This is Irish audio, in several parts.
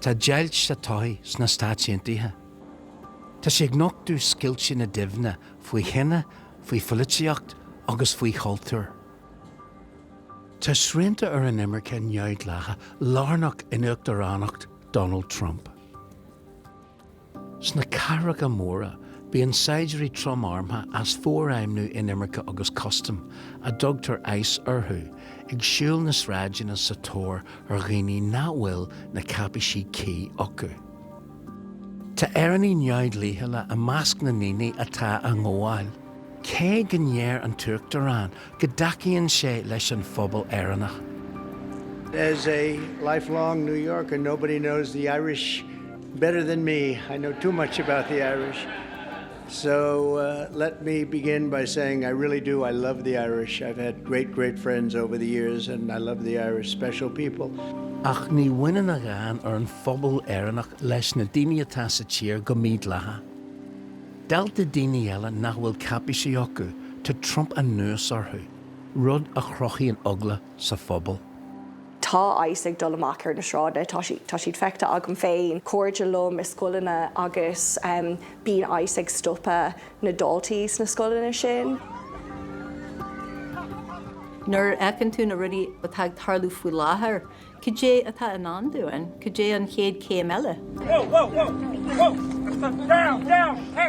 Tá deighilt sa tsochaí sna Stáit Aontaithe. Tá sé ag nochtadh scoilteanna doimhne faoi chine, faoi pholaitíocht agus faoi chultúr. Tá srianta ar an imirce neamhdhleathach lárnach in uachtaránacht Donald Trump. Sna cathracha móra, bíonn saighdiúirí trom-armtha as Forfheidhmiú Inimirce agus Custaim, a dtugtar ICE orthu, ag siúl na sráideanna sa tóir ar dhaoine nach bhfuil na cáipéisí cuí acu. Tá Éireannaigh neamhdhlíthiúla i measc na ndaoine atá á ngabháil, cé go ndeir an tUachtarán go dtacaíonn sé leis an phobal Éireannach. As a lifelong New Yorker, nobody knows the Irish better than me. I know too much about the Irish. So uh, let me begin by saying I really do. I love the Irish. I've had great, great friends over the years, and I love the Irish, special people. Ach ní bhaineann a dhán ar an phobal Éireannach leis na daoine atá sa tír go mídhleathach. Dalta daoine eile nach bhfuil cáipéisí acu, tá Trump anuas orthu, rud a chruthaíonn eagla sa phobal. Tá ICE ag dul amach ar na sráideanna, tá tá siad feicthe agam féin, cairde liom i scoileanna agus bíonn ICE ag stopadh na daltaí sna scoileanna sin. Nuair a fheiceann tú na rudaí atá ag tarlú faoi láthair, cad é atá i ndán dúinn? Cad é an chéad chéim eile?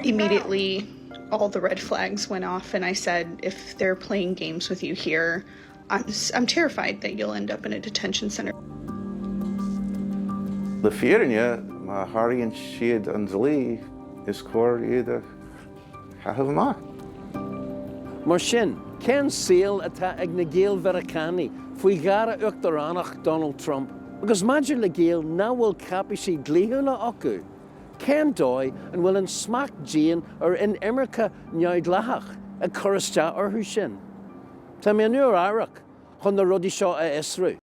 Immediately, all the red flags went off, and I said, if they're playing games with you here, I'm, I'm terrified that you'll end up in a detention center. Le fírinne má sháraíonn siad an dlí is cóir iad a chaitheamh amach. Mar sin, cén saol atá ag na Gael-Mheiriceánaigh faoi dhara uachtaránacht Donald Trump? Agus maidir le Gaeil nach bhfuil cáipéisí dlíthiúla acu, cén dóigh an bhfuil an smacht dian ar inimirce neamhdhleathach ag cur isteach orthu sin? Tá mé i Nua Eabhrac chun na rudaí seo a fhiosrú.